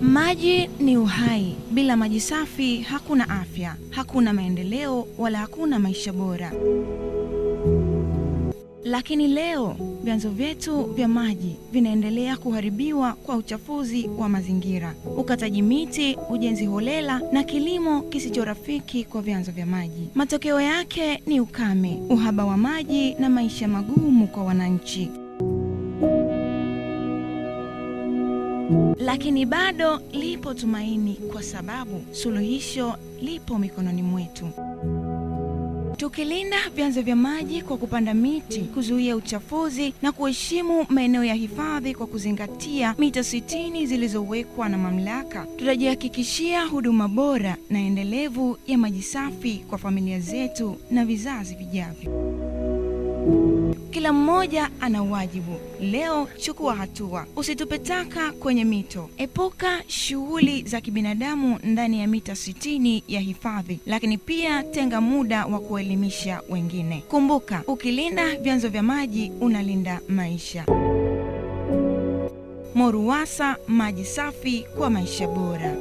Maji ni uhai. Bila maji safi hakuna afya, hakuna maendeleo wala hakuna maisha bora. Lakini leo vyanzo vyetu vya maji vinaendelea kuharibiwa kwa uchafuzi wa mazingira, ukataji miti, ujenzi holela na kilimo kisichorafiki kwa vyanzo vya maji. Matokeo yake ni ukame, uhaba wa maji na maisha magumu kwa wananchi. Lakini bado lipo tumaini, kwa sababu suluhisho lipo mikononi mwetu. Tukilinda vyanzo vya maji kwa kupanda miti, kuzuia uchafuzi na kuheshimu maeneo ya hifadhi kwa kuzingatia mita 60 zilizowekwa na mamlaka, tutajihakikishia huduma bora na endelevu ya maji safi kwa familia zetu na vizazi vijavyo. Kila mmoja ana wajibu. Leo chukua hatua, usitupe taka kwenye mito, epuka shughuli za kibinadamu ndani ya mita 60 ya hifadhi, lakini pia tenga muda wa kuelimisha wengine. Kumbuka, ukilinda vyanzo vya maji unalinda maisha. MORUWASA, maji safi kwa maisha bora.